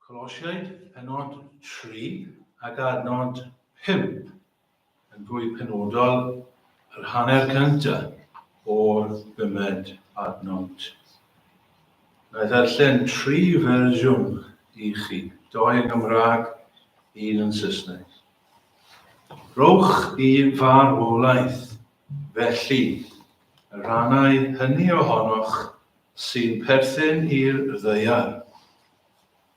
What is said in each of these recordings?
Colosiaid, penod 3 ac adnod 5, yn fwy penodol, yr hanner cyntaf o'r bumed adnod. Na i ddarllen tri fersiwn i chi, doi yn Gymraeg, un yn Saesneg. Rhowch i farwolaeth, felly, y rhannau hynny ohonoch sy'n perthyn i'r ddaear,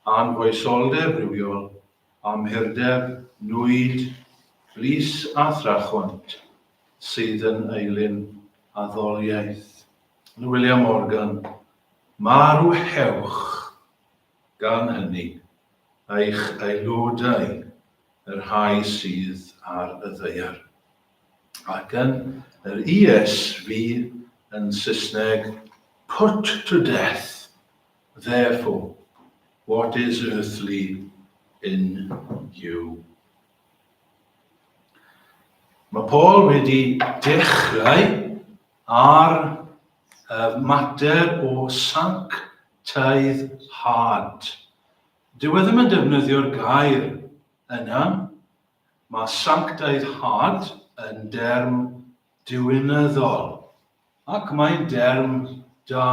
anfoesoldeb rhywiol, amhurdeb, nwyd, blys a thrachwant, sydd yn eilun addoliaeth. Yn William Morgan, Marwhewch gan hynny eich aelodau y rhai sydd ar y ddaear. Ac yn yr ESV yn Saesneg, Put to death, therefore, what is earthly in you. Mae Paul wedi dechrau ar y mater o sanctaidd had. Dyw e ddim yn defnyddio'r gair yna, Mae sanctaidd had yn derm diwinyddol, ac mae'n derm da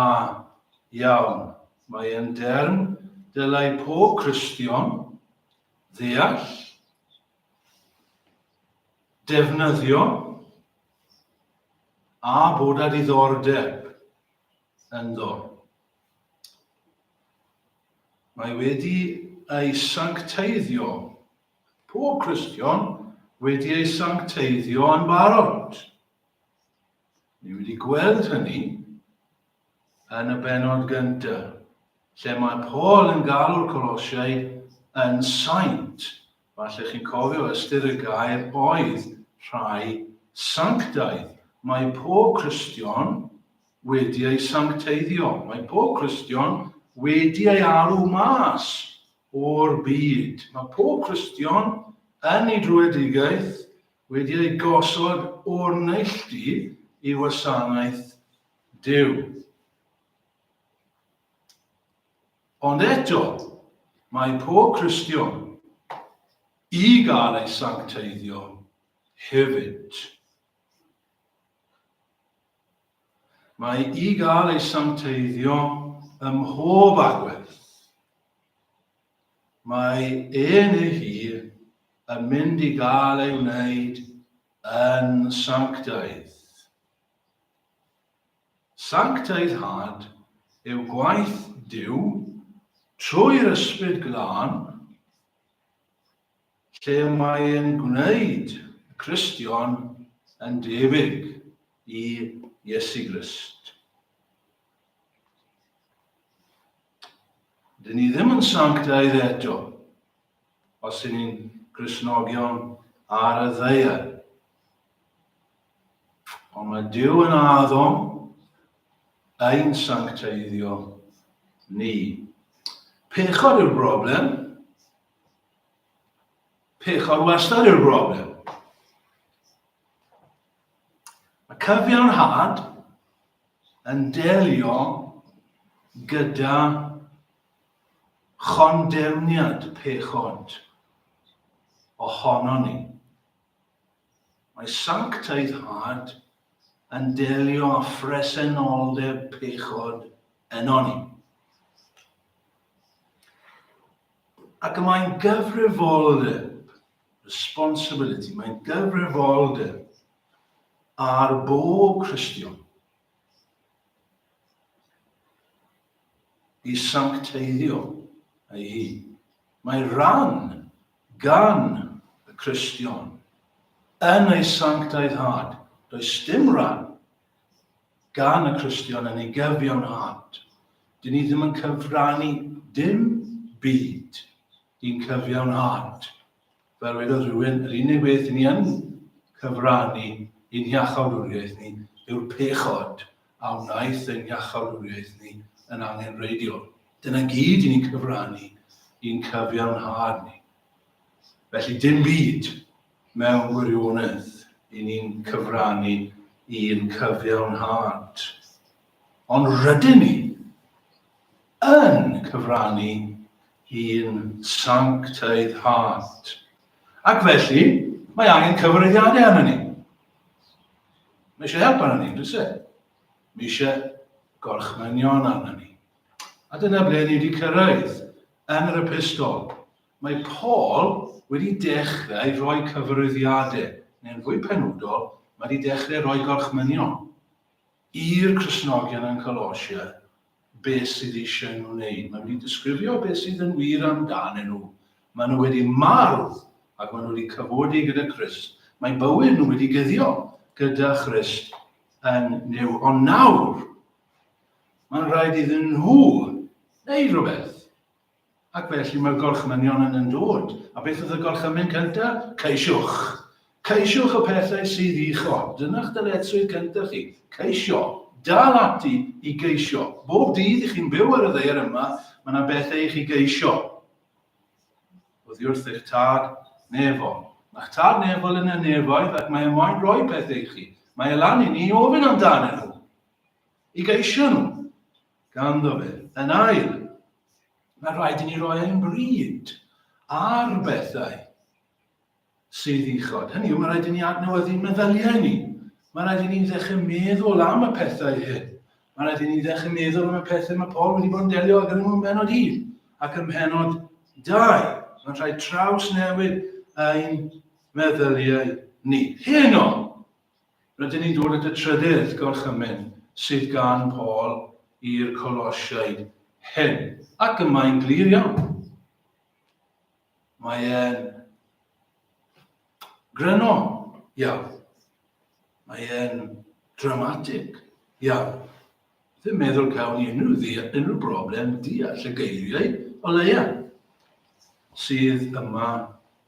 iawn. Mae e'n derm dylai pob Cristion ddeall, defnyddio a bod â diddordeb ynddo. Mae wedi ei sancteiddio Pob Cristion wedi ei sancteiddio yn barod. Ni wedi gweld hynny yn y benod gyntaf, lle mae Paul yn galw'r Colosiaid yn saint. Falle chi'n cofio ystyr y gair oedd rhai sanctaidd. Mae pob Cristion wedi ei sancteiddio. Mae pob Cristion wedi ei alw mas o'r byd. Mae pob Cristion yn ei dröedigaeth wedi ei gosod o'r neilltu i wasanaeth Duw. Ond eto, mae pob Cristion i gael ei sancteiddio hefyd. Mae i gael ei sancteiddio ym mhob agwedd. Mae e neu hi yn mynd i gael ei wneud yn sanctaidd. Sanctaiddhad yw gwaith Duw trwy'r Ysbryd Glân lle mae e'n gwneud y Cristion yn debyg i Iesu Grist. Dyn ni ddim yn sanctaidd eto, os ydyn ni'n Gristnogion ar y ddaear. Ond mae Duw yn addo ein sancteiddio ni. Pechod yw'r broblem. Pechod wastad yw'r broblem. Mae cyfiawnhad yn delio gyda chondemniad pechod ohono ni. Mae sanctaiddhad yn delio â phresenoldeb pechod yno ni. Ac y mae'n gyfrifoldeb, responsibility, mae'n gyfrifoldeb ar bob Cristion i sancteiddio ei hun. Mae rhan gan y Cristion yn ei sanctaiddhad. Does dim rhan gan y Cristion yn ei gyfiawnhad. Dyn ni ddim yn cyfrannu dim byd i'n cyfiawnhad. Fel wedodd rhywun, yr unig beth ni yn cyfrannu i'n hiachawdwriaeth ni yw'r pechod a wnaeth ein hiachawdwriaeth ni yn angenrheidiol. Dyna gyd i ni'n cyfrannu i'n cyfiawnhad ni. Felly dim byd mewn gwirionedd i ni'n cyfrannu i'n cyfiawnhad. Ond rydyn ni yn cyfrannu i'n sancteiddhad. Ac felly, mae angen cyfarwyddiadau arnon ni. Mae eisiau help arnon ni, does e? Mae eisiau gorchmynion arnon ni. A dyna ble ni wedi cyrraedd yn yr epistol. Mae Paul wedi dechrau rhoi cyfarwyddiadau, neu'n fwy penodol, mae wedi dechrau rhoi gorchmynion i'r Cristnogion yn Colosia beth sydd eisiau nhw wneud. Mae wedi disgrifio beth sydd yn wir amdanyn nhw. Maen nhw wedi marw ac maen nhw wedi cyfodi gyda Christ. Mae bywyd nhw wedi guddio gyda Christ yn Nuw. Ond nawr, mae'n rhaid iddyn nhw wneud rhywbeth. Ac felly mae'r gorchmynion yn yn dod. A beth oedd y gorchymyn cyntaf? Ceisiwch. Ceisiwch y pethau sydd uchod. Dyna'ch dyletswydd cyntaf chi. Ceisio. Dal ati i geisio. Bob dydd i chi'n byw ar y ddaear yma, mae yna bethau i chi geisio. Oddi wrth eich tad nefol. Mae'ch tad nefol yn y nefoedd ac mae e moyn rhoi pethau i chi. Mae e lan i ni ofyn amdanyn nhw. I geisio nhw. Ganddo fe. Yn ail, mae rhaid i ni roi ein bryd ar bethau sydd uchod. Hynny yw, mae rhaid i ni adnewyddu meddyliau ni. Mae rhaid i ni ddechrau meddwl am y pethau hyn. Mae rhaid i ni ddechrau meddwl am y pethau mae Paul wedi bod yn delio ag nhw ym mhenod 1 ac ym mhenod 2. Mae'n rhaid trawsnewid ein meddyliau ni. Heno, Rydyn ni'n dod at y trydydd gorchymyn sydd gan Paul i'r Colosiaid hyn, ac y mae'n glir iawn. Mae e'n gryno iawn. Mae e'n dramatig iawn. Ddim meddwl cawn ni unrhyw, unrhyw broblem deall y geiriau o leia sydd yma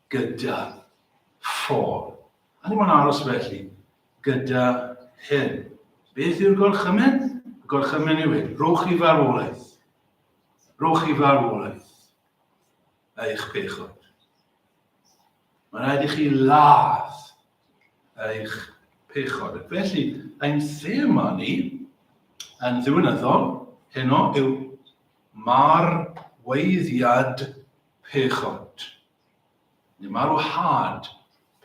gyda Paul. A ni mo'n aros felly gyda hyn. Beth yw'r gorchymyn? Y gorchymyn yw hyn. Rhowch i farwolaeth. Rhowch i farwolaeth eich pechod. Mae'n rhaid i chi ladd eich pechod. Ac felly, ein thema ni yn ddiwynyddol heno yw marweiddiad pechod. Neu marwhad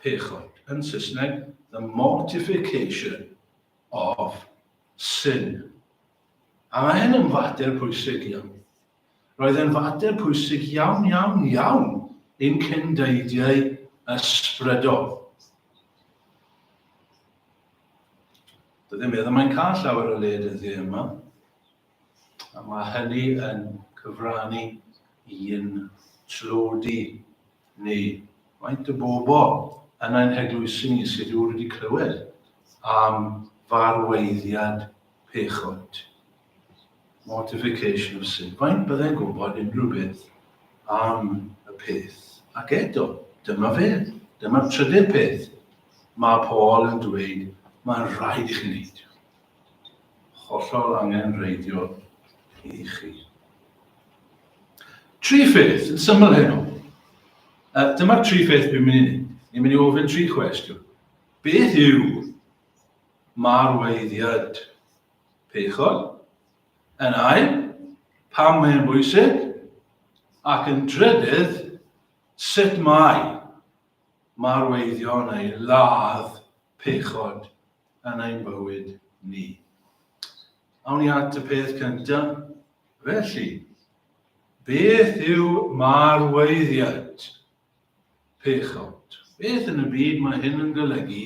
pechod. Yn Saesneg, the mortification of sin. A mae hyn yn fater pwysig iawn. Roedd e'n fater pwysig iawn, iawn, iawn i'n cyndeidiau ysbrydol. Dyddiau meddwl mae'n cael llawer o le dyddiau yma. A mae hynny yn cyfrannu i'n tlodi ni. Faint o bobl yn ein heglwysi ni sydd wedi clywed am farweiddiad pechod? Mortification of sin. Faint byddai'n gwybod unrhyw beth am y peth? Ac eto, dyma fe. Dyma'r trydydd peth mae Paul yn dweud mae'n rhaid i chi wneud. Hollol angenrheidiol i chi. Tri pheth, yn syml heno. Uh, dyma'r tri pheth dwi'n mynd i wneud. Ni'n mynd i ofyn tri chwestiwn. Beth yw marweiddiad pechod? Yn ail, pam mae'n bwysig? Ac yn drydydd, sut mae marweiddio neu ladd pechod yn ein bywyd ni. Awn ni at y peth cyntaf. Felly, beth yw marweiddiad pechod? Beth yn y byd mae hyn yn golygu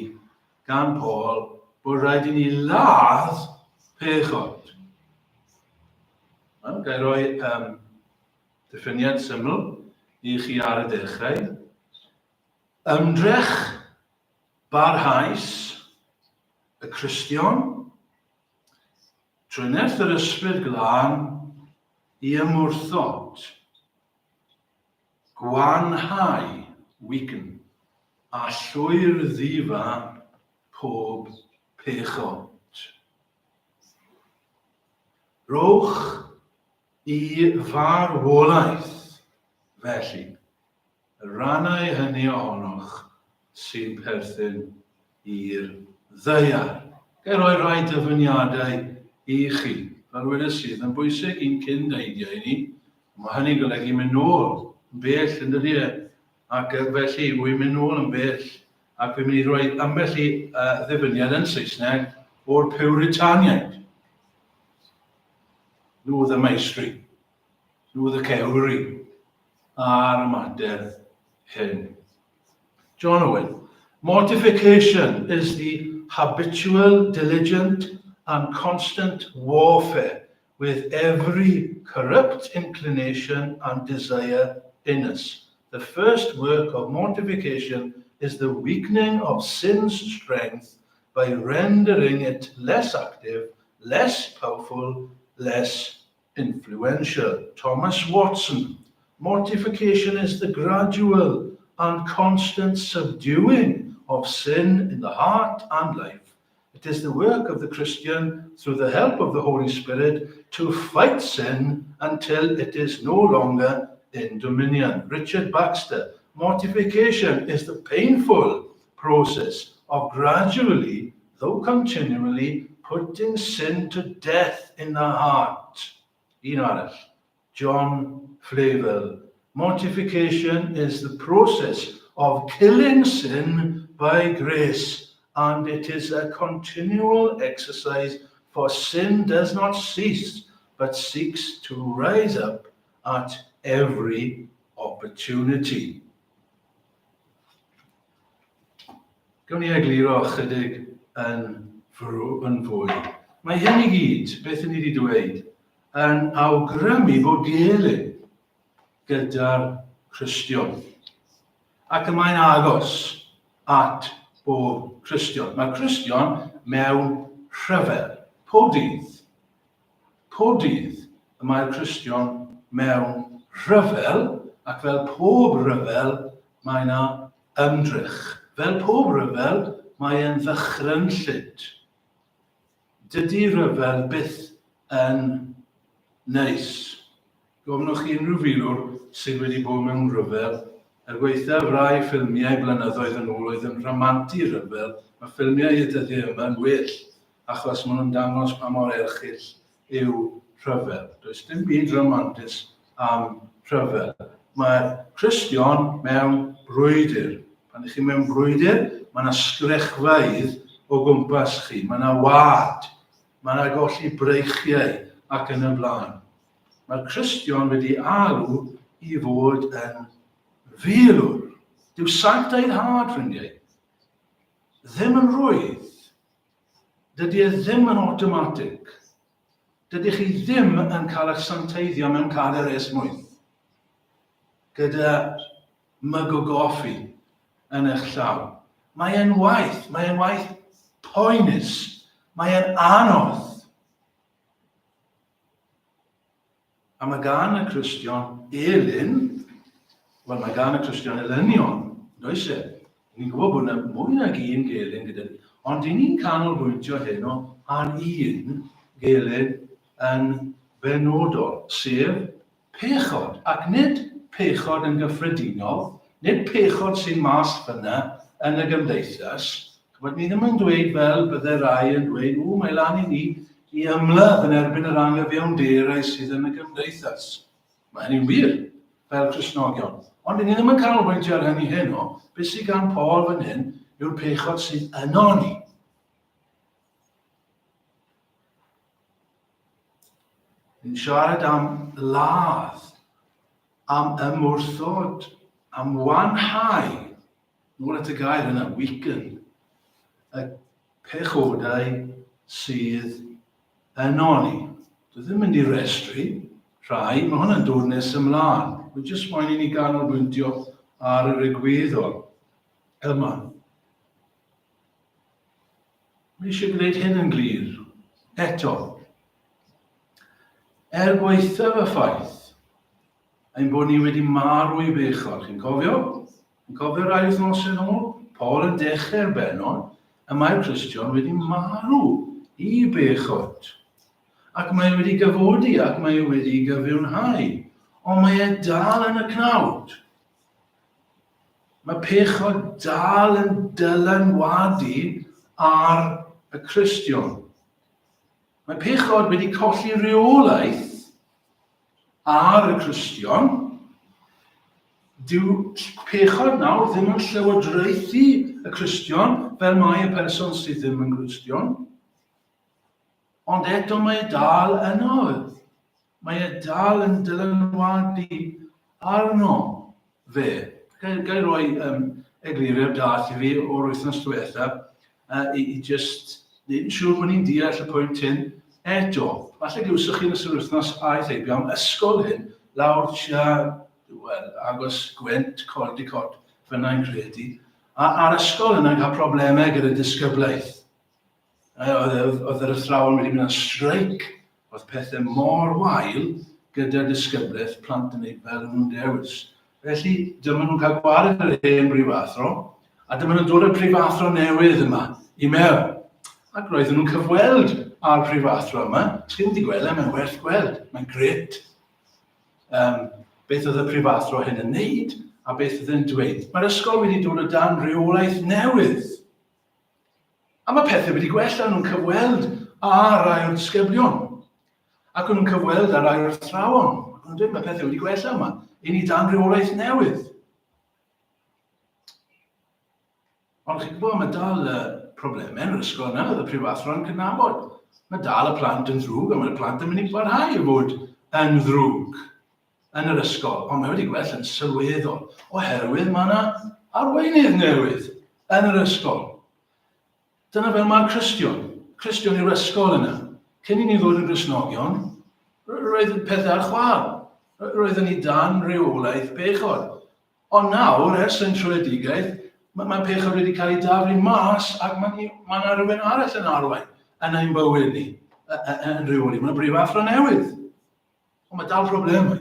gan Paul bod rhaid i ni ladd pechod? Wel, ga i roi um, diffiniad syml i chi ar y dechrau. Ymdrech barhaus y Cristion trwy nerth yr Ysbryd Glân i ymwrthod, gwanhau, weaken, a llwyr ddifa pob pechod. Rhowch i farwolaeth, felly, Y rhannau hynny ohonoch sy'n perthyn i'r ddaear. Ga i roi rhai dyfyniadau i chi? Fel wedes i, yn bwysig i'n cyn-deidiau ni. Mae hynny'n golygu mynd nôl yn bell, yn dydy e? Ac felly, wy'n mynd nôl yn bell, ac fi'n mynd i roi ambell i ddyfyniad yn Saesneg o'r Puritaniaid. Nhw oedd y meistri, nhw oedd y cewri ar y mater hyn. John Owen, mortification is the habitual, diligent and constant warfare with every corrupt inclination and desire in us. The first work of mortification is the weakening of sin's strength by rendering it less active, less powerful, less influential. Thomas Watson, mortification is the gradual and constant subduing of sin in the heart and life. It is the work of the Christian, through the help of the Holy Spirit, to fight sin until it is no longer in dominion. Richard Baxter, mortification is the painful process of gradually, though continually, putting sin to death in the heart. Un arall, John Flavel, Mortification is the process of killing sin by grace, and it is a continual exercise, for sin does not cease, but seeks to rise up at every opportunity. Gawn ni egluro ychydig yn, yn fwy. Mae hyn i gyd, beth ni wedi dweud, yn awgrymu bod gelyn gyda'r Cristion. Ac y mae'n agos at bob Cristion. Mae'r Cristion mewn rhyfel, pob dydd. Pob dydd y mae'r Cristion mewn rhyfel, ac fel pob rhyfel, mae yna ymdrech. Fel pob rhyfel, mae e'n ddychrynllyd. Dydy rhyfel byth yn neis. Gofynnwch i unrhyw filwr sydd wedi bod mewn rhyfel, er gwaethaf rai ffilmiau blynyddoedd yn ôl oedd yn rhamantu rhyfel, mae ffilmiau y dyddiau yma yn well achos maen nhw'n dangos pa mor erchyll yw rhyfel. Does dim byd rhamantus am rhyfel. Mae'r Cristion mewn brwydr. Pan ych chi mewn brwydr, mae yna sgrechfeydd o gwmpas chi, mae yna wad, mae yna golli breichiau ac yn y blaen. Mae'r Cristion wedi alw i fod yn filwr. Dyw sanctaidd had, ffrindiau, ddim yn rwydd. Dydy e ddim yn awtomatig. Dydych chi ddim yn cael eich sancteiddio mewn cader esmwyth gyda myg o goffi yn eich llaw. Mae e'n waith, mae e'n waith poenus, mae e'n anodd. A mae gan y Cristion elyn, wel mae gan y Cristion elynion, does e? Ni'n gwybod bod yna mwy nag un gelyn gyda ni, ond i ni'n canolbwyntio heno ar un gelyn yn benodol, sef pechod, ac nid pechod yn gyffredinol, nid pechod sy'n mas fyna yn y gymdeithas. Chybod, ni ddim yn dweud fel bydde rai yn dweud, ww, mae lan i ni i ymladd yn erbyn yr angyfiawnderau sydd yn y gymdeithas. Mae hynny'n wir, fel Cristnogion. Ond ni ddim yn canolbwyntio ar hynny heno. Beth sydd gan Paul fan hyn yw'r pechod sydd yno ni. Ni'n siarad am ladd, am ymwrthod, am wanhau, nôl at y gair yna, weaken, y pechodau sydd yno ni. Dwi ddim mynd i restru rhai, mae hwnna'n dod nes ymlaen. Dwi jyst moyn i ni ganolbwyntio ar yr egwyddor yma. Mae eisiau gwneud hyn yn glir. Eto, er gwaethaf y ffaith ein bod ni wedi marw i bechod, chi'n cofio? Chi'n cofio rai wythnosau yn ôl? Paul yn dechrau'r bennod, y mae'r Cristion wedi marw i bechod. Ac mae wedi gyfodi ac mae wedi gyfiawnhau. Ond mae e dal yn y cnawd. Mae pechod dal yn dylanwadu ar y Cristion. Mae pechod wedi colli rheolaeth ar y Cristion. Dyw pechod nawr ddim yn llywodraethu y Cristion fel mae y person sydd ddim yn Gristion. Ond eto mae e dal yno. Mae e dal yn dylanwadu arno fe. Ga i roi egluriad dall i fi o'r wythnos diwetha i just wneud yn siŵr bod ni'n deall y pwynt hyn eto. Falle glywsoch chi yn ystod yr wythnos aeth heibio am ysgol hyn lawr tua, wel, agos Gwent, Caldicott, fyna i'n credu, a, a'r ysgol yna'n cael problemau gyda disgyblaeth. Oedd, oedd yr athrawon wedi mynd ar streic, oedd pethau mor wael gyda disgyblaeth plant yn ei fel nhw'n dewis. Felly, dyma nhw'n cael gwared yr hen brifathro, a dyma nhw'n dod â'r prifathro newydd yma i mewn. Ac roedden nhw'n cyfweld â'r prifathro yma. Os chi'n wedi gweld e, mae'n werth gweld, mae'n gret. Um, beth oedd y prifathro hyn yn neud, a beth oedd e'n dweud. Mae'r ysgol wedi dod o dan reolaeth newydd. A mae pethau wedi gwella, nhw'n cyfweld â rai o'r disgyblion. Ac o'n nhw'n cyfweld â rai o'r athrawon. Ac o'n nhw'n dweud, mae pethau wedi gwella yma. I ni dan reolaeth newydd. Ond chi'n gwybod, mae dal y problemau yn yr ysgol yna, oedd y prifathro yn cydnabod. Mae dal y plant yn ddrwg, a mae'r plant yn mynd i barhau i fod yn ddrwg yn yr ysgol. Ond mae wedi gwella yn sylweddol, oherwydd mae yna arweinydd newydd yn yr ysgol. Dyna fel mae'r Cristion. Cristion yw'r ysgol yna. Cyn i ni ddod yn Gristnogion, roedd pethau ar chwâl. Roeddwn ni dan reolaeth bechod. Ond nawr, ers ein tröedigaeth, mae, mae pechod wedi cael ei daflu mas ac mae, mae yna rhywun arall yn arwain yn ein bywyd ni, yn rheoli. Mae'n brif athro newydd. Ond mae dal problemau.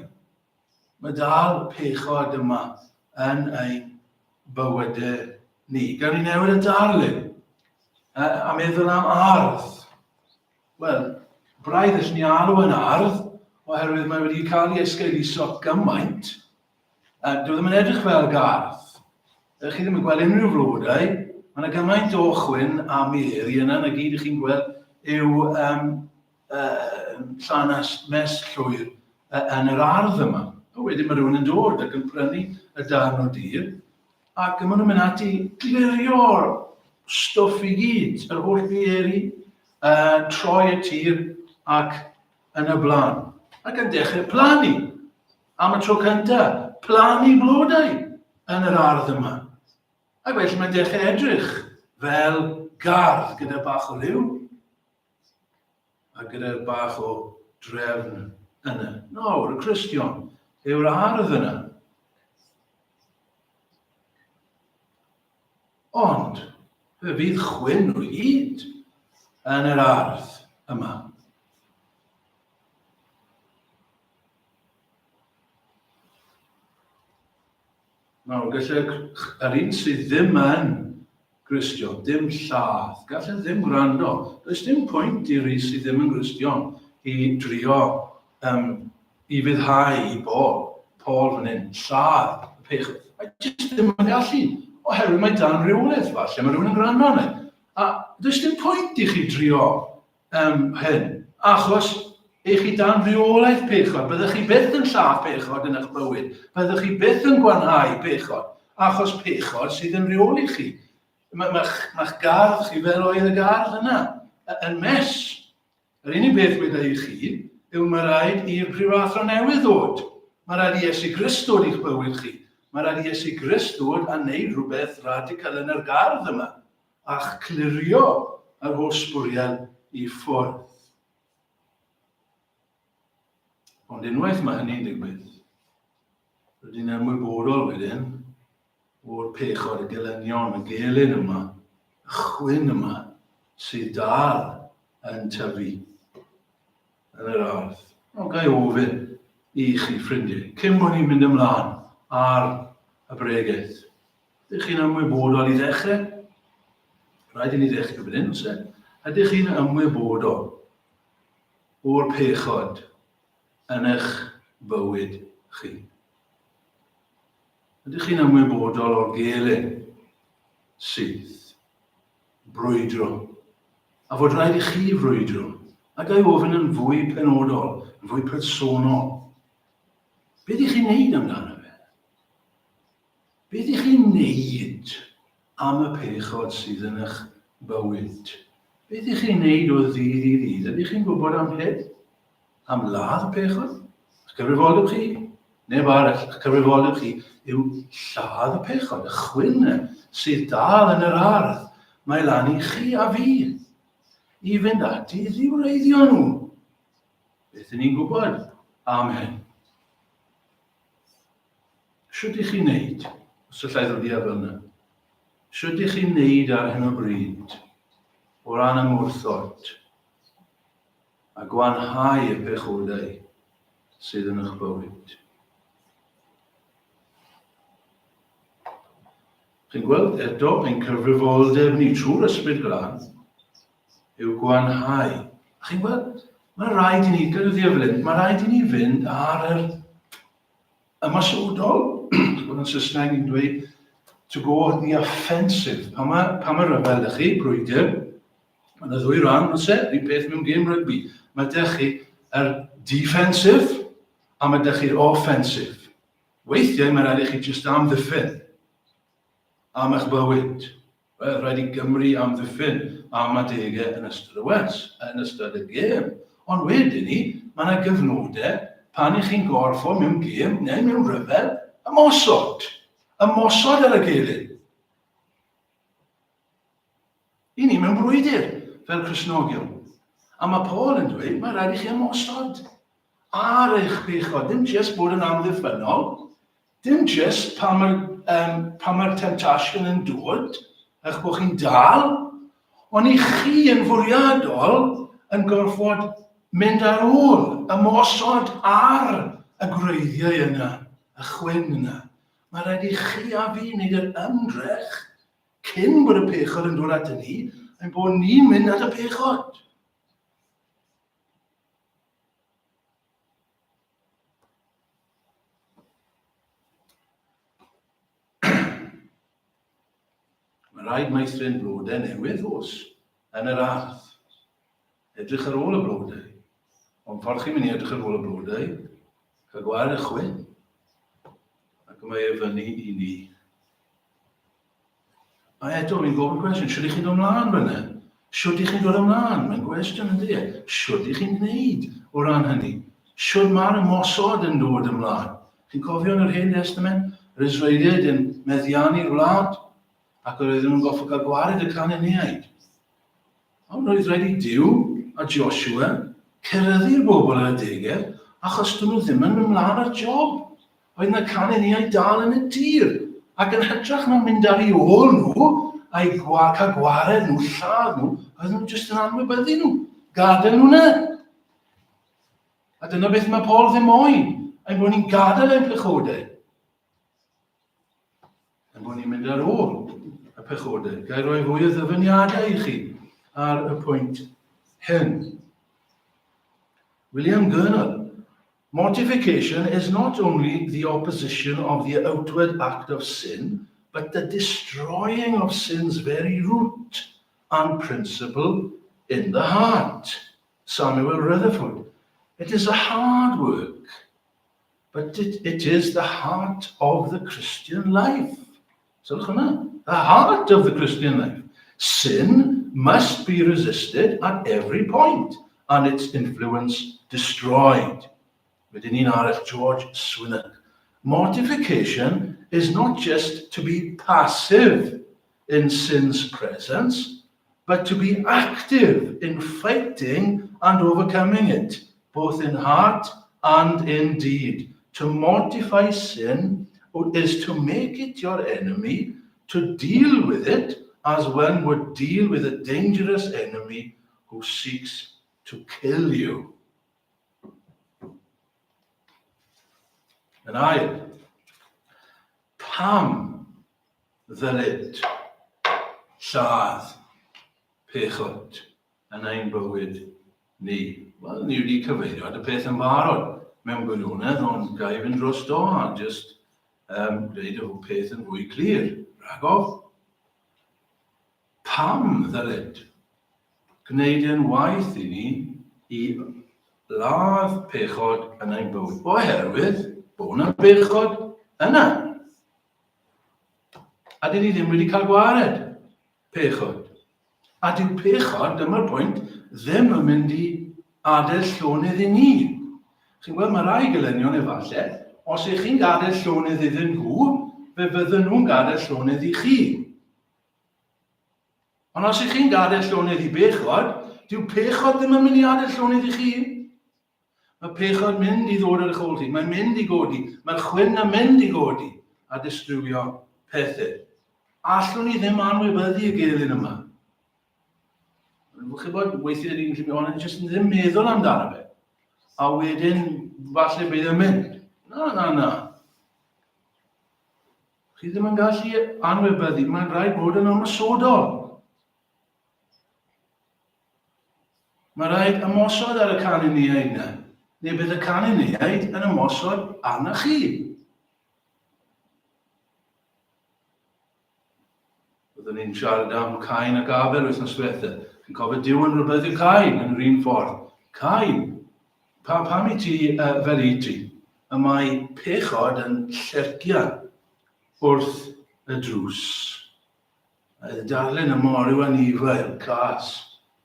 Mae dal pechod yma yn ein bywydau ni. Gawn ni newid y darlun a meddwl am ardd. Wel, braidd allwn ni alw yn ardd, oherwydd mae wedi cael ei esgeuluso gymaint. Dwi ddim yn edrych fel gardd. Ydych chi ddim yn gweld unrhyw flodau. Mae yna gymaint o chwyn a meri yna, na gyd ych chi'n gweld yw um, llanast mes llwyr yn yr ardd yma. A wedyn mae rhywun yn dod ac yn prynu y darn o dir, ac maen nhw'n mynd ati glirio'r stwff i gyd, yr holl fieri, uh, troi y tir ac yn y blaen. Ac yn dechrau plannu. Am y tro cyntaf, plannu blodau yn yr ardd yma. Ac felly mae'n dechrau edrych fel gardd gyda bach o liw, a gyda bach o drefn yna. Nawr, y Cristion yw'r ardd yna. Ond, fe fydd chwyn o hyd yn yr ardd yma. Nawr, gallai yr un sydd ddim yn Gristion, dim lladd, gallai ddim gwrando. Does dim pwynt i'r un sydd ddim yn Gristion i drio um, i fyddhau i Paul, Paul fan hyn, lladd y pechod. Mae jyst ddim yn gallu, oherwydd mae dan reolaeth falle, mae rhywun yn gwrando arno. A does dim pwynt i chi drio um, hyn, achos eich chi dan reolaeth pechod. Byddwch chi byth yn lladd pechod yn eich bywyd. Byddwch chi byth yn gwanhau pechod, achos pechod sydd yn rheoli chi. Mae'ch ma, ma gardd chi fel oedd y gardd yna, yn mes. Yr unig beth weda i chi yw mae rhaid i'r prifathro newydd ddod. Mae rhaid i Iesu Grist ddod i'ch bywyd chi. Mae rhaid i Iesu Grist ddod a wneud rhywbeth radical yn yr gardd yma. a'ch clirio yr holl sbwriel i ffwrdd. Ond unwaith mae hynny'n digwydd, rydyn ni'n ymwybodol wedyn o'r pechod, y gelynion, y gelyn yma, y chwyn yma sydd dal yn tyfu yn yr ardd. Ond ga i ofyn i chi, ffrindiau, cyn bod ni'n mynd ymlaen ar y bregeth, Ydych chi'n ymwybodol i ddechrau? Rhaid i ni ddechrau fan hyn, oes e? Ydych chi'n ymwybodol o'r pechod yn eich bywyd chi? Ydych chi'n ymwybodol o'r gelyn sydd brwydro a fod rhaid i chi frwydro? A ga i ofyn yn fwy penodol, yn fwy personol. Beth ych chi'n neud amdano fe? Beth ych chi'n neud am y pechod sydd yn eich bywyd? Beth ych chi'n neud o ddydd i ddydd? Ydych chi'n gwybod am hyn? Am ladd y pechod? Ych cyfrifoldeb chi? Neb arall. Ych cyfrifoldeb chi yw lladd y pechod, y chwyn sydd dal yn yr ardd. Mae lan i chi a fi i fynd ati i ddiwreiddio nhw. Beth ydyn ni'n gwybod am hyn? Shwt ych chi'n neud, os allai ddod i fel yna? Shwt ych chi'n neud ar hyn o bryd o ran ymwrthod a gwanhau y pechodau sydd yn eich bywyd? Chi'n gweld eto ein cyfrifoldeb ni trwy'r Ysbryd Glân yw gwanhau. A chi'n gweld, mae rhaid i ni, gyda fel hyn, mae rhaid i ni fynd ar yr ymosodol, bod yn Saesneg ni'n dweud, to go on the offensive. Pan mae, pan mae rhyfel ydych chi, brwydr, mae yna ddwy ran, oes e, un peth mewn gêm rygbi. Mae ydych chi yr defensive a mae ydych chi'r offensive. Weithiau mae rhaid i chi jyst amddiffyn am eich bywyd. Wel, rhaid i Gymru amddiffyn am adegau yn ystod y wers, yn ystod y gêm. Ond wedyn ni, mae yna gyfnodau pan i chi'n gorfod mewn gêm neu mewn rhyfel ymosod. Ymosod ar y gilydd. I ni mewn brwydr fel Cristnogion. A mae Paul yn dweud, mae rhaid i chi ymosod ar eich pechod, ddim jyst bod yn amddiffynnol, dim jyst pan mae'r um, pan mae'r temptation yn dod, eich bod chi'n dal, ond i chi yn fwriadol yn gorfod mynd ar ôl, ymosod ar y gwreiddiau yna, y chwyn yna. Mae rhaid i chi a fi wneud yr ymdrech cyn bod y pechod yn dod at ni, ein bod ni'n mynd at y pechod. Mae rhaid meithrin blodau newydd os yn yr ardd. Edrych ar ôl y blodau. Ond ffordd chi'n mynd i edrych ar ôl y blodau, cael gwared y chwyn. Ac mae e fyny i ni. A eto, fi'n gofyn cwestiwn, shwt ych chi'n dod ymlaen fyna? Shwt ych chi'n dod ymlaen? Mae'n gwestiwn yn dydi? Shwt ych chi'n gwneud o ran hynny? Shwt mae'r ymosod yn dod ymlaen? Chi'n cofio yn yr Hen Testament, yr Israeliaid yn meddiannu'r wlad, ac yr oedden nhw'n goffo cael gwared y Cananeaid. Ond roedd rhaid i Duw a Joshua ceryddu'r bobl ar adegau achos dyn nhw ddim yn mynd mlaen â'r job. Oedd 'na Cananeaid dal yn y tir, ac yn hytrach na mynd ar eu ôl nhw a'i gwa cael gwared nhw, lladd nhw, oedden nhw jyst yn anwybyddu nhw, gadael nhw 'na. A dyna beth mae Paul ddim moyn, ein bod ni'n gadael ein pechodau. Ein bod ni'n mynd ar ôl y pechodau. Ga i roi fwy o ddyfyniadau i chi ar y pwynt hyn. William Gurnall, Mortification is not only the opposition of the outward act of sin, but the destroying of sin's very root and principle in the heart. Samuel Rutherford. It is a hard work, But it, it is the heart of the Christian life. Sylwch hwnna. The heart of the Christian life. Sin must be resisted at every point and its influence destroyed. Wedyn un arall, George Swinnock. Mortification is not just to be passive in sin's presence, but to be active in fighting and overcoming it, both in heart and in deed. To mortify sin is to make it your enemy, to deal with it as one would deal with a dangerous enemy who seeks to kill you. Yn ail, pam ddylid lladd pechod yn ein bywyd ni? Wel, ni wedi cyfeirio at y peth yn barod mewn gwirionedd, ond ga i fynd dros do a just um, gwneud y peth yn fwy clir. Rhagor. Pam ddylid gwneud e'n waith i ni i ladd pechod yn ein bywyd? Oherwydd, Bod hwnna'n bechod yna. A dyn ni ddim wedi cael gwared pechod. A dyw pechod, dyma'r pwynt, ddim yn mynd i adael llonydd i ni. Chi'n gweld, mae rai gelynion efallai, os ych chi'n gadael llonydd iddyn nhw, fe fydden nhw'n gadael llonydd i chi. Ond os ych chi'n gadael llonydd i bechod, dyw pechod ddim yn mynd i adael llonydd i chi. Mae pechod mynd i ddod ar eich ôl chi. Mae'n mynd i godi. Mae'r chwyn yn mynd i godi a distrywio pethau. Allwn ni ddim anwybyddu y gelyn yma. Chi'n bod, weithiau ni'n gallu mynd, ond jyst ddim meddwl amdano fe. A wedyn, falle bydd yn mynd. Na, na, na. Chi ddim yn gallu anwybyddu, mae'n rhaid bod yn ymosodol. Mae rhaid ymosod ar y Cananeaid yna, neu bydd y Cananeaid yn ymosod arnoch chi. Byddwn ni'n siarad am Cain ac Abel wythnos diwetha. Chi'n cofio Duw yn rhybuddio Cain yn yr un ffordd. Cain, pa, pam i ti uh, fel i ti? Y mae pechod yn llercian wrth y drws. Y darlun y mor yw anifail cas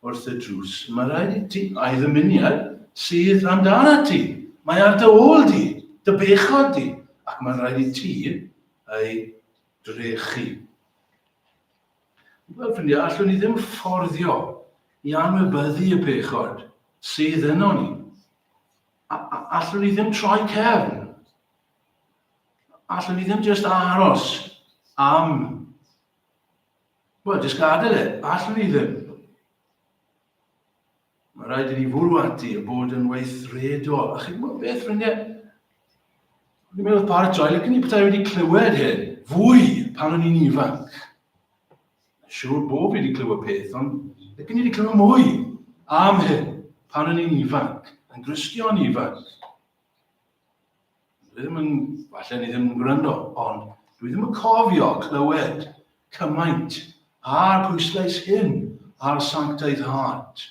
wrth y drws. Mae rhaid i ti, a'i ddymuniad sydd amdana ti. Mae ar dy ôl di, dy bechod di, ac mae'n rhaid i ti ei drechu. Wel, ffrindiau, allwn ni ddim fforddio i anwybyddu y pechod sydd yno ni. A, a, allwn ni ddim troi cefn. Allwn ni ddim just aros am... Wel, just gadael e. Allwn ni ddim. Mae rhaid i ni fwrw ati a bod yn weithredol. A chi'n gwybod beth, ffrindiau? Dwi'n meddwl paratoi, licen i petai wedi clywed hyn fwy pan o'n i'n ifanc. Siŵr bod fi wedi clywed peth, ond licen i wedi clywed mwy am hyn pan o'n i'n ifanc, yn Gristion ifanc. Dwi ddim yn, falle ni ddim yn gwrando, ond dwi ddim yn cofio clywed cymaint a'r pwyslais hyn ar sanctaidd heart.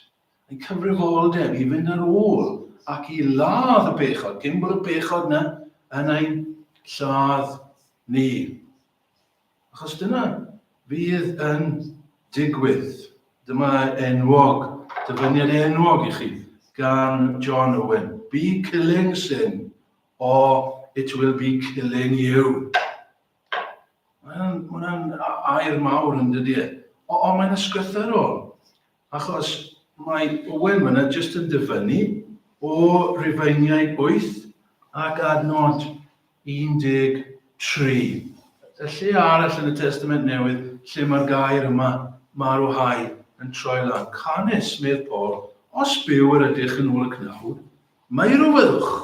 Ein cyfrifoldeb i fynd ar ôl ac i ladd y bechod, cyn bod y bechod yna yn ein lladd ni. Achos dyna fydd yn digwydd. Dyma enwog, dyfyniad enwog i chi gan John Owen. Be killing sin or it will be killing you. Mae'n ma air mawr yn dydy e. Ond mae'n ysgrythurol. Achos mae Owen fyna jyst yn dyfynnu o Rufeiniaid 8 ac adnod 13. Y lle arall yn y Testament Newydd lle mae'r gair yma, marwhau, yn troi lan. Canys, medd Paul, os byw yr ydych yn ôl y cnawd, meirw fyddwch.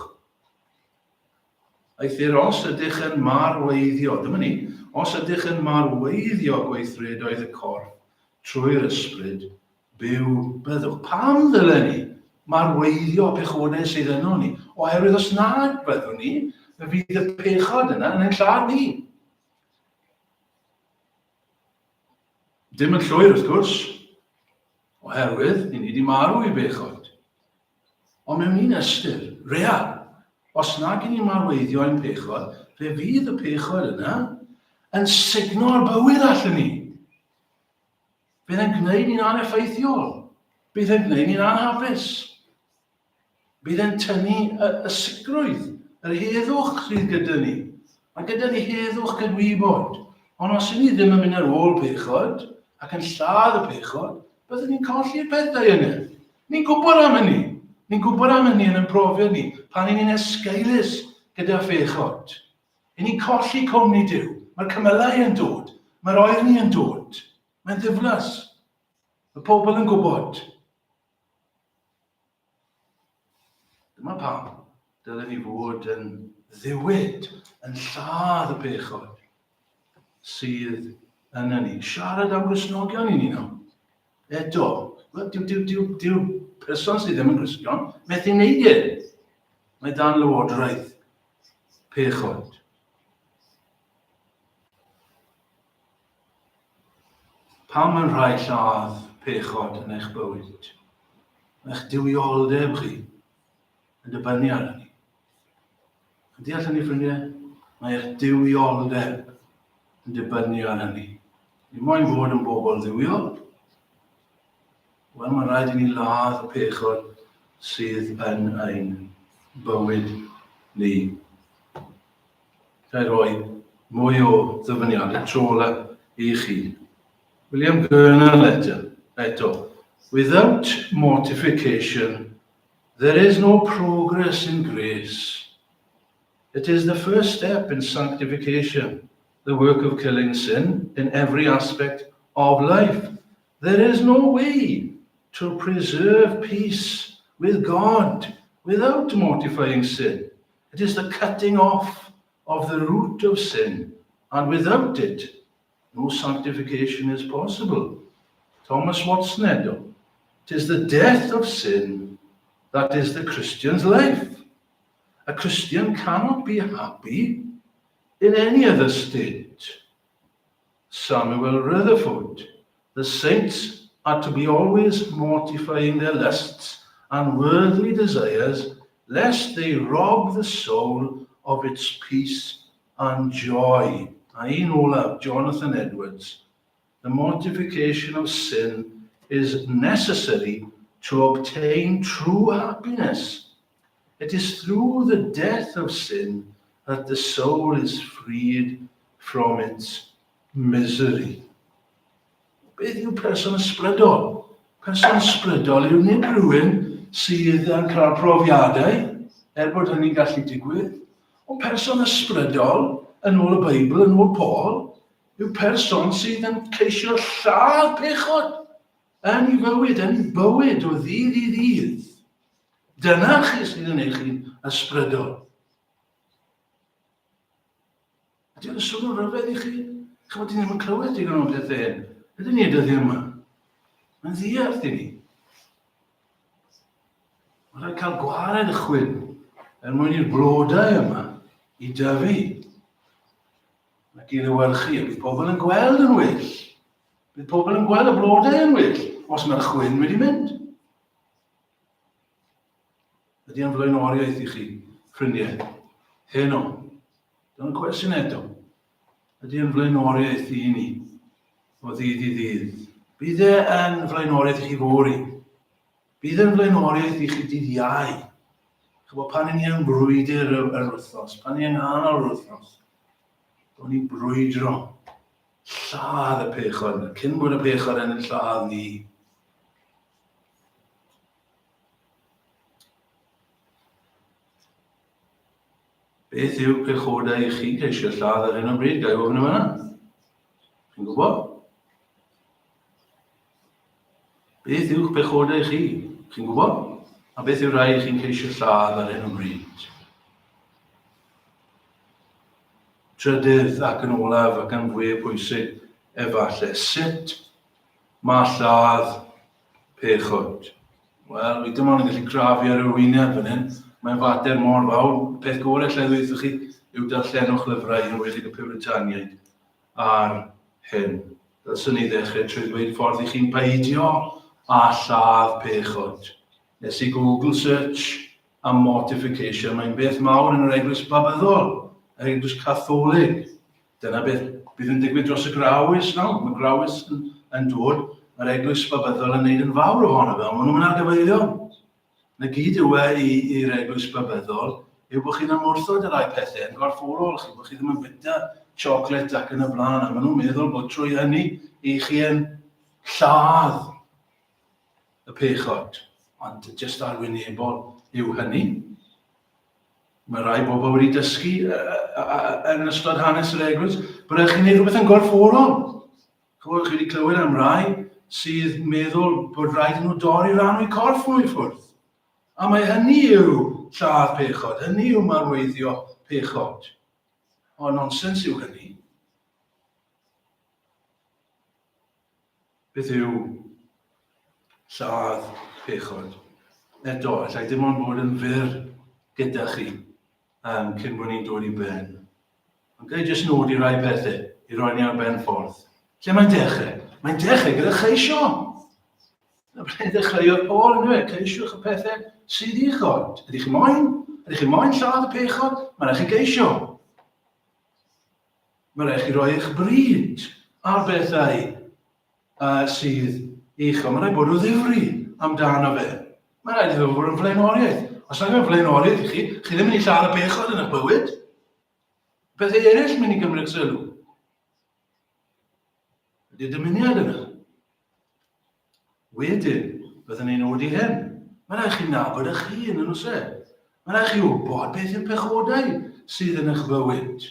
Eithr os ydych yn marweiddio, dyma ni, os ydych yn marweiddio gweithredoedd y corff trwy'r ysbryd, byw byddwch. Pam ddylen ni marweiddio pechodau sydd yno ni? Oherwydd os nad byddwn ni, fe fydd y pechod yna yn ein lladd ni. Dim yn llwyr, wrth gwrs, oherwydd ni wedi marw i bechod. Ond mewn un ystyr, real, os nag i ni'n marweiddio ein pechod, fe fydd y pechod yna yn sugno'r bywyd allan ni. Bydd yn gwneud ni'n aneffeithiol. Bydd yn gwneud ni'n anhapus. Bydd yn tynnu y, y sicrwydd, yr heddwch sydd gyda ni. Mae gyda ni heddwch cydwybod. Ond os y'n ni ddim yn mynd ar ôl pechod ac yn lladd y pechod, byddwn ni'n colli'r pethau yna. Ni'n gwybod am hynny. Ni'n gwybod am hynny yn ein profiad ni, pan y'n ni'n esgeulus gyda phechod. Y'n ni'n colli cwmni Duw. Mae'r cymylau yn dod. Mae'r oerni yn dod. Mae'n ddiflas. Mae pobl yn gwybod. Dyma pam dylen ni fod yn ddiwyd, yn lladd y pechod sydd yn ni. Siarad am Gristnogion i ni nawr. Eto, wel, dyw, dyw, dyw, dyw person sydd ddim yn Gristion methu wneud e. Mae dan lywodraeth pechod. Pam mae'n rhaid lladd pechod yn eich bywyd? Mae'ch duwioldeb chi yn dibynnu ar hynny. Yn deall hynny, ffrindiau? Mae eich duwioldeb yn dibynnu ar hynny. Ni moyn bod yn bobl dduwiol. Wel, mae'n rhaid i ni ladd y pechod sydd yn ein bywyd ni. Ga i roi mwy o ddyfyniadau tro ola i chi. William Gurnall eto, eto. Without mortification, there is no progress in grace. It is the first step in sanctification, the work of killing sin in every aspect of life. There is no way to preserve peace with God without mortifying sin. It is the cutting off of the root of sin, and without it, no sanctification is possible. Thomas Watson eto. It is the death of sin that is the Christian's life. A Christian cannot be happy in any other state. Samuel Rutherford. The saints are to be always mortifying their lusts and worldly desires, lest they rob the soul of its peace and joy. A un olaf, Jonathan Edwards. The mortification of sin is necessary to obtain true happiness. It is through the death of sin that the soul is freed from its misery. Beth yw person ysbrydol? Person ysbrydol yw nid rhywun sydd yn cael profiadau, er bod hynny'n gallu digwydd, ond person ysbrydol, yn ôl y Beibl, yn ôl Paul, yw person sydd yn ceisio lladd pechod yn ei fywyd, yn ei bywyd o ddydd i ddydd. Dyna chi sydd yn eich chi'n ysbrydol. Ydy o'n swnio'n rhyfedd i chi? Chymod, ni ddim yn clywed digon o'n pethau hyn. Ydyn ni y dyddiau yma? Mae'n ddiarth i ni. Mae'n rhaid cael gwared y chwyn er mwyn i'r blodau yma i dyfu ac i lewyrchu. A bydd pobl yn gweld yn well. Bydd pobl yn gweld y blodau yn well os mae'r chwyn wedi mynd. Ydy o'n flaenoriaeth i chi, ffrindiau? Heno. Dyna'n cwestiwn eto. Ydy yn flaenoriaeth i ni o ddydd i ddydd? Bydd e yn flaenoriaeth i chi fory? Bydd e'n flaenoriaeth i chi dydd Iau? Chybod, pan i ni yn brwydr yr, yr wythnos, pan ni yng nghanol yr wythnos, bod ni'n brwydro lladd y pechod yna, cyn bod y pechod yn lladd ni. Beth yw pechodau i chi'n ceisio lladd ar hyn o bryd? Ga i ofyn yma? Chi'n gwybod? Beth yw'ch pechodau chi? Chi'n gwybod? A beth yw rhai chi'n ceisio lladd ar hyn o bryd? Trydydd ac yn olaf ac yn fwy pwysig efallai, sut mae lladd Pechod. Wel, fi dim ond yn gallu crafu ar yr wyneb fan hyn. Mae'n fater mor fawr. Peth gorau lle ddweud chi yw darllenwch lyfrau yn enwedig y Puritaniaid ar hyn. Dylswn ni ddechrau trwy ddweud ffordd i chi'n peidio â lladd pechod. Nes i Google search am mortification. Mae'n beth mawr yn yr eglwys Babyddol, yr eglwys Catholig. Dyna beth bydd yn digwydd dros y Grawys nawr. Mae Grawys yn, yn dod, mae'r eglwys Babyddol yn neud yn fawr ohono fe, ond maen nhw'n mynd argyfeirion. Na gyd yw e i'r eglwys Babyddol yw bod chi'n ymwrthod y rai pethau yn gorfforol chi, bod chi ddim yn bwyta chocolate ac yn y blaen, a maen nhw'n meddwl bod trwy hynny i chi yn lladd y pechod. Ond jyst arwynebol yw hynny. Mae rai bobl wedi dysgu yn ystod hanes yr eglwys bod rhaid chi wneud rhywbeth yn gorfforol. Chymod, chi wedi clywed am rai sydd meddwl bod rhaid nhw dorri rhan o'i corff nhw i ffwrdd. A mae hynny yw lladd pechod, hynny yw marweiddio pechod. O, nonsens yw hynny. Beth yw lladd pechod? Eto, allai dim ond bod yn fyr gyda chi um, cyn bod ni'n dod i ben. Ond ga i jyst nodi rai pethau i roi ni ar ben ffordd. Lle mae'n dechrau? Mae'n dechrau gyda cheisio. Na ble ddechreuodd Paul yn dweud, ceisiwch y pethau sydd uchod. Ydych chi moyn? Ydych chi moyn lladd y pechod? Mae rhaid chi geisio. Mae rhaid chi roi eich bryd ar bethau uh, sydd uchel. Mae rhaid bod o ddifri amdano fe. Mae rhaid iddo fod yn flaenoriaeth. Os nag yw'n flaenoriaeth i chi, chi ddim yn ei lladd y pechod yn eich bywyd. Bethau eraill mynd i gymryd sylw. Ydy'r dymuniad yna. Wedyn, byddwn ni'n nodi hyn. Mae rhaid chi nabod eich hun yn oes e? Mae rhaid chi wybod beth yw'r pechodau sydd yn eich bywyd.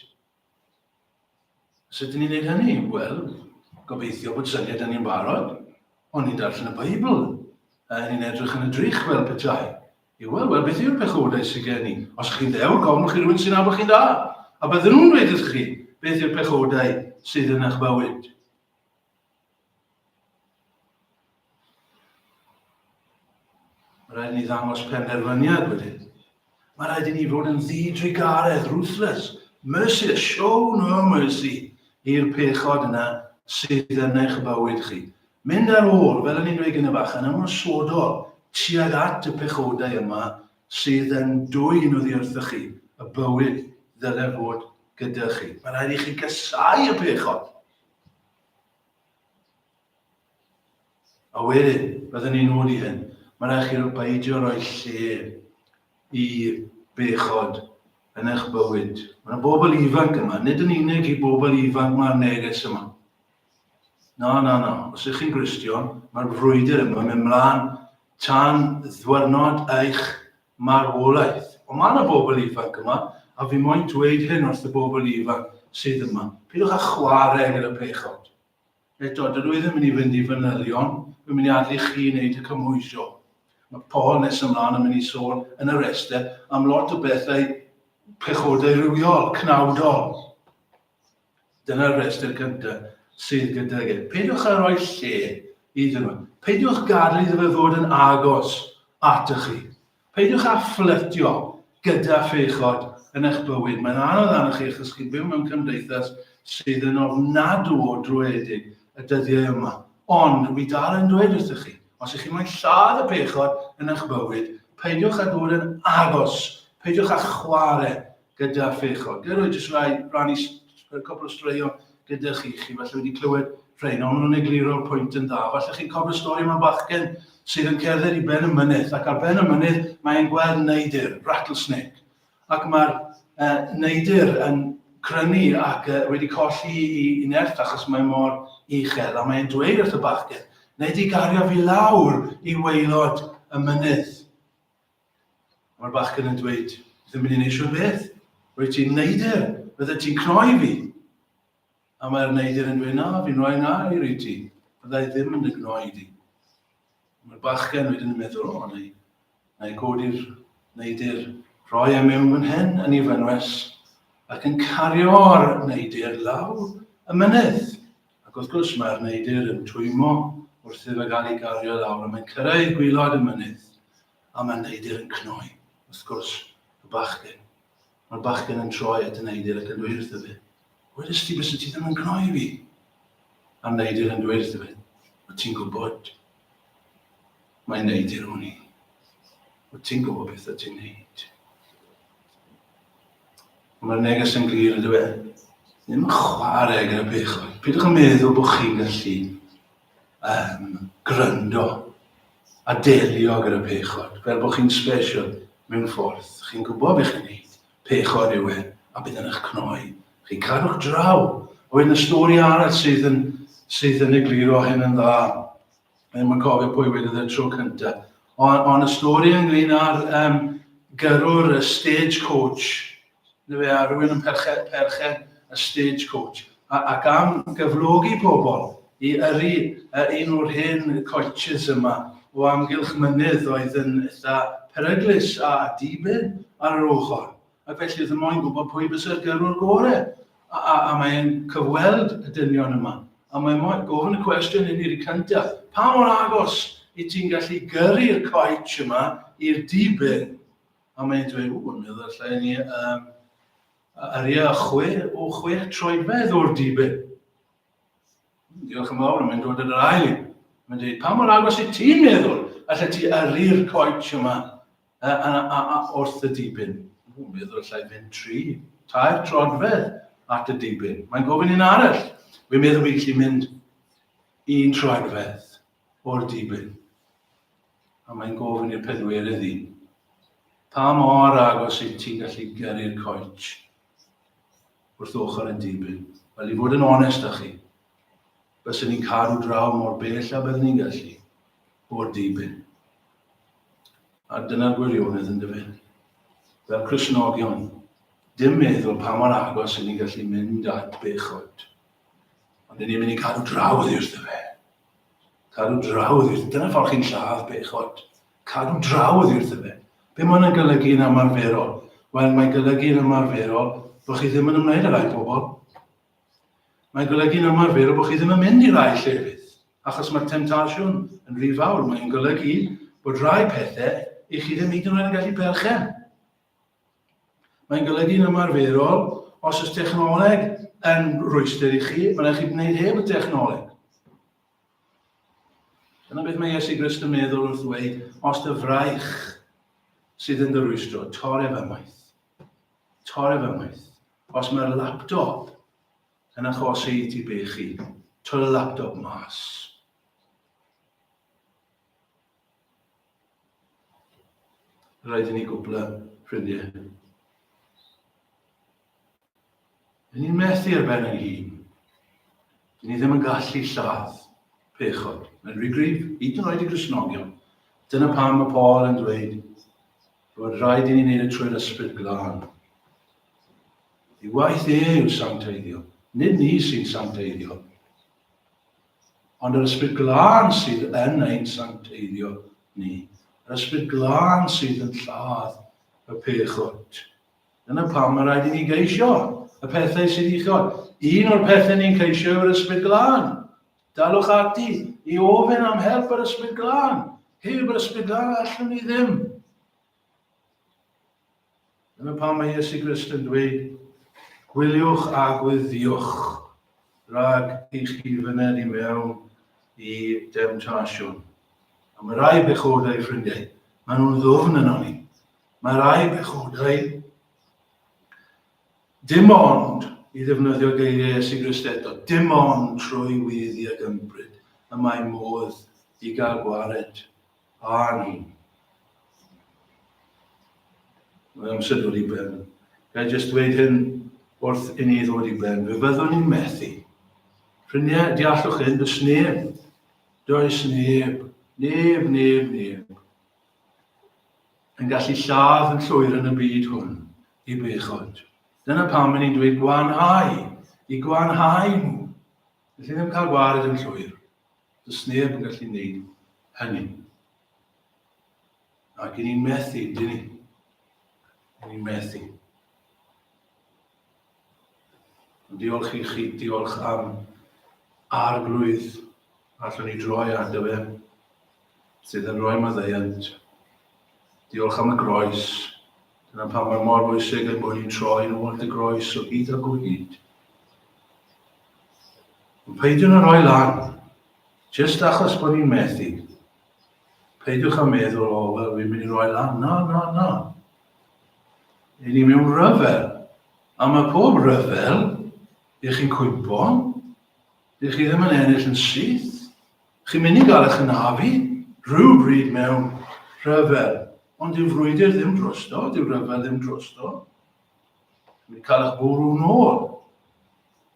Sut ydyn ni'n gwneud hynny? Wel, gobeithio bod syniad yn ni'n barod. Ond ni'n darllen y Beibl. A ni'n edrych yn y drych fel petai. I weld, wel, beth yw'r pechodau sydd gen i? Os chi'n ddewr, gofnwch i rywun sy'n nabod chi'n dda. A bydden nhw'n dweud wrth chi beth yw'r pechodau sydd yn eich bywyd. Mae rhaid i ni ddangos penderfyniad wedyn. Mae rhaid i ni fod yn ddidrugaredd, ruthless, merciless, show no mercy i'r pechod yna sydd yn eich bywyd chi. Mynd ar ôl, fel o'n i'n dweud gyda bach, yn ymosodol tuag at y pechodau yma sydd yn dwyn oddi wrthych chi y bywyd ddyle fod gyda chi. Mae rhaid i chi gasau y pechod. A wedyn, byddwn ni'n nodi hyn, mae rhaid chi beidio rhoi lle i bechod yn eich bywyd. Mae yna bobl ifanc yma, nid yn unig i bobl ifanc mae'r neges yma. Na, na, na. Os ydych chi'n Gristion, mae'r frwydr yma yn mynd mlaen tan ddwyrnod eich marwolaeth. Ond mae yna bobl ifanc yma, a fi moyn dweud hyn wrth y bobl ifanc sydd yma. Peidiwch â chwarae gyda pechod. Eto, dydw i ddim yn mynd i fynd i fanylion, dwi'n mynd i adael i chi wneud y cymhwysio. Mae Paul nes ymlaen yn mynd i sôn yn y rhestr am lot o bethau pechodau rhywiol, cnawdol. Dyna'r rhestr cyntaf sydd gydag e. Peidiwch â rhoi lle iddyn nhw. Peidiwch gadael iddo fe ddod yn agos atoch chi. Peidiwch â fflyrtio gyda phechod yn eich bywyd. Mae'n anodd arnoch chi achos chi'n byw mewn cymdeithas sydd yn ofnadw o druedig y dyddiau yma. Ond wi dal yn dweud wrthych chi, os ych chi moyn lladd y pechod yn eich bywyd, peidiwch â dod yn agos, peidiwch â chwarae gyda phechod. Gyrru jyst rai rannu cwpl o straeon gyda chi. Chi falle wedi clywed rhain, ond maen nhw'n egluro'r pwynt yn dda. Falle chi'n cofio stori am y bachgen sydd yn cerdded i ben y mynydd, ac ar ben y mynydd mae'n gweld neidr, rattlesnake. Ac mae'r uh, neidr yn crynu ac uh, wedi colli i, i nerth achos mae mor uchel, a mae'n dweud wrth y bachgen, nei di gario fi lawr i waelod y mynydd. Mae'r bachgen yn dweud, ddim mynd i wneud siwr beth. Rwyt ti'n neidr, bydde ti'n cnoi fi. A mae'r neidr yn dweud, na, fi'n rhoi ngair i ti. Bydda i ddim yn dy gnoi di. Mae'r bachgen wedyn yn meddwl, o, neu, neu godi'r neidr, rhoi e mewn fan hyn yn ei fynwes, ac yn cario'r neidr lawr y mynydd. Ac wrth gwrs mae'r neidr yn twymo wrth iddo gael ei gario lawr, a mae'n cyrraedd gwylod y mynydd. A mae'r neidr yn cnoi, wrth gwrs, y bachgen. Mae'r bachgen yn troi at y neidr ac yn dweud wrtho fe, Wedys ti bysa ti ddim yn cnoi fi? A'r neidr yn dweud wrtho fe, Wyt ti'n gwybod mai neidr o'n i? Wyt ti'n gwybod beth wyt ti'n neud? Mae'r neges yn glir ydw e. Ddim yn chwarae gyda pechod. Peidiwch yn meddwl bod chi'n gallu um, gryndo a delio gyda pechod, fel bod chi'n special mewn ffordd. Chi'n gwybod beth chi'n neud. Pechod yw e, a bydd yn eich cnoi. Chi'n cadw'ch draw. A wedyn y stori arall sydd yn, sydd yn egluro hyn yn dda. Ddim yn cofio pwy wedodd y tro cyntaf. Ond on y stori ynglyn â'r um, gyrrwr y stagecoach na fe, a rhywun yn perchen, perchen y stagecoach, a, ac am gyflogi pobl i yrru uh, un o'r hen coaches yma o amgylch mynydd oedd yn eitha peryglus a dibyn ar yr ochr. Ac felly oedd y moyn gwybod pwy fysa'r gyrrwr gore. A, a, a mae'n cyfweld y dynion yma. A mae'n moyn gofyn y cwestiwn hyn i'r cyntaf. Pa mor agos i ti'n gallu gyrru'r coach yma i'r dibyn? A mae'n dweud, ww, yn meddwl allai ni um, aria chwe, o chwech troedfedd o'r dibyn. Diolch yn fawr, mae'n dod yn yr ail. Mae'n dweud, pa mor agos i ti'n meddwl allai ti yrru'r coets yma a, a, a, a, wrth y dibyn. Ww, meddwl allai fynd tri, tair troedfedd at y dibyn. Mae'n gofyn un arall. Wi'n meddwl fi'n gallu mynd un troedfedd o'r dibyn. A mae'n gofyn i'r pedwerydd un. Pa mor agos wyt ti'n gallu gyrru'r coets wrth ochr yn dibyn? Wel, i fod yn onest â chi, byswn ni'n cadw draw mor bell a byddwn ni'n gallu o'r dibyn. A dyna'r gwirionedd yn dyfe. Fel Cristnogion, dim meddwl pa mor agos ydyn ni'n gallu mynd at bechod. Ond ni'n mynd i cadw draw oddi wrtho fe. Cadw draw oddi wrtho. Dyna ffordd chi'n lladd bechod. Cadw draw oddi wrtho fe. Be mae hwnna'n golygu yn ymarferol? Wel, mae'n golygu yn ymarferol bod chi ddim yn ymwneud â rai pobl. Mae'n golygu'n ymarferol bod chi ddim yn mynd i rai llefydd, achos mae'r temtasiwn yn rhy fawr. Mae'n golygu bod rhai pethau i chi ddim hyd yn oed yn gallu berchen. Mae'n golygu'n ymarferol, os oes technoleg yn rhwystr i chi, mae'n rhaid chi wneud heb y technoleg. Dyna beth mae Iesu Grist yn meddwl wrth ddweud, os dy fraich sydd yn dy rwystro, tor ef ymaith. Tor ef ymaith. Os mae'r laptop yn achosi i ti bechu, tor y laptop mas. Rhaid i ni gwbla, ffrindiau. Dyn ni'n methu ar ben ein hun. Dyn ni ddim yn gallu lladd pechod. Mae'n rhy gryf, hyd yn oed i Gristnogion. Dyna pam mae Paul yn dweud bod rhaid i ni wneud y trwy'r ysbryd glân. Ei waith e yw sancteiddio. Nid ni sy'n sancteiddio. Ond yr ysbryd glân sydd yn ein sancteiddio ni. Yr ysbryd glân sydd yn lladd y pechod. Dyna pam mae rhaid i ni geisio y pethau sydd uchod. Un o'r pethau ni'n ceisio yw'r ysbryd glân. Dalwch ati i ofyn am help yr ysbryd glân. Heb yr ysbryd glân allwn ni ddim. Dyna pam mae Iesu Grist yn dweud, gwyliwch a gweddiwch rhag i chi fyned i mewn i demtasiwn. A mae rai bechodau, ffrindiau, maen nhw'n ddwfn yno ni. Mae rai bechodau dim ond, i ddefnyddio geiriau Iesu Grist eto, dim ond trwy weddi ac ymbryd y mae modd i gael gwared â nhw. Mae amser dod i ben. Ga i jyst dweud hyn wrth i ni ddod i ben. Fe fyddwn ni'n methu. Ffrindiau, deallwch hyn, does neb, does neb, neb, neb, neb yn gallu lladd yn llwyr yn y byd hwn i bechod. Dyna pam ni'n dweud gwanhau, i gwanhau nhw. Felly ddim cael gwared yn llwyr. Does neb yn gallu gwneud hynny. Ac i ni'n methu, dyn ni. I ni'n methu. Ond diolch i chi, diolch am arglwydd allwn ni droi ato fe, sydd yn rhoi maddeuant. Diolch am y groes. Dyna pam mae mor bwysig ein bod ni'n troi yn ôl at y groes o hyd ac o hyd. Ond peidiwn â rhoi lan, jyst achos bod ni'n methu. Peidiwch â meddwl, o, wel, fi'n mynd i roi lan. Na, na, na. I ni mewn rhyfel. A mae pob rhyfel, i chi'n cwympo, i chi ddim yn ennill yn syth. Chi'n mynd i gael eich anafu rhywbryd mewn rhyfel. Ond dyw frwydr ddim drosto, dyw rhyfel ddim drosto. Chi'n mynd i cael eich bwrw nôl.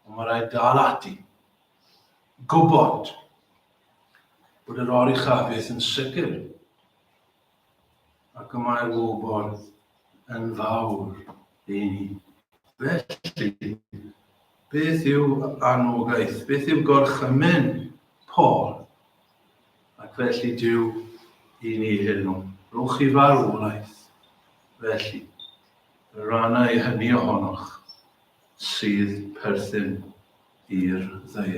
Ond mae rhaid dal ati. Gwybod bod yr oruchafiaeth yn sicr ac y mae'r wobr yn fawr i ni. Felly, beth yw anogaeth? Beth yw gorchymyn Paul? Ac felly Duw i ni heno. Rhowch chi farwolaeth. Felly, y rannau hynny ohonoch sydd perthyn i'r ddaear.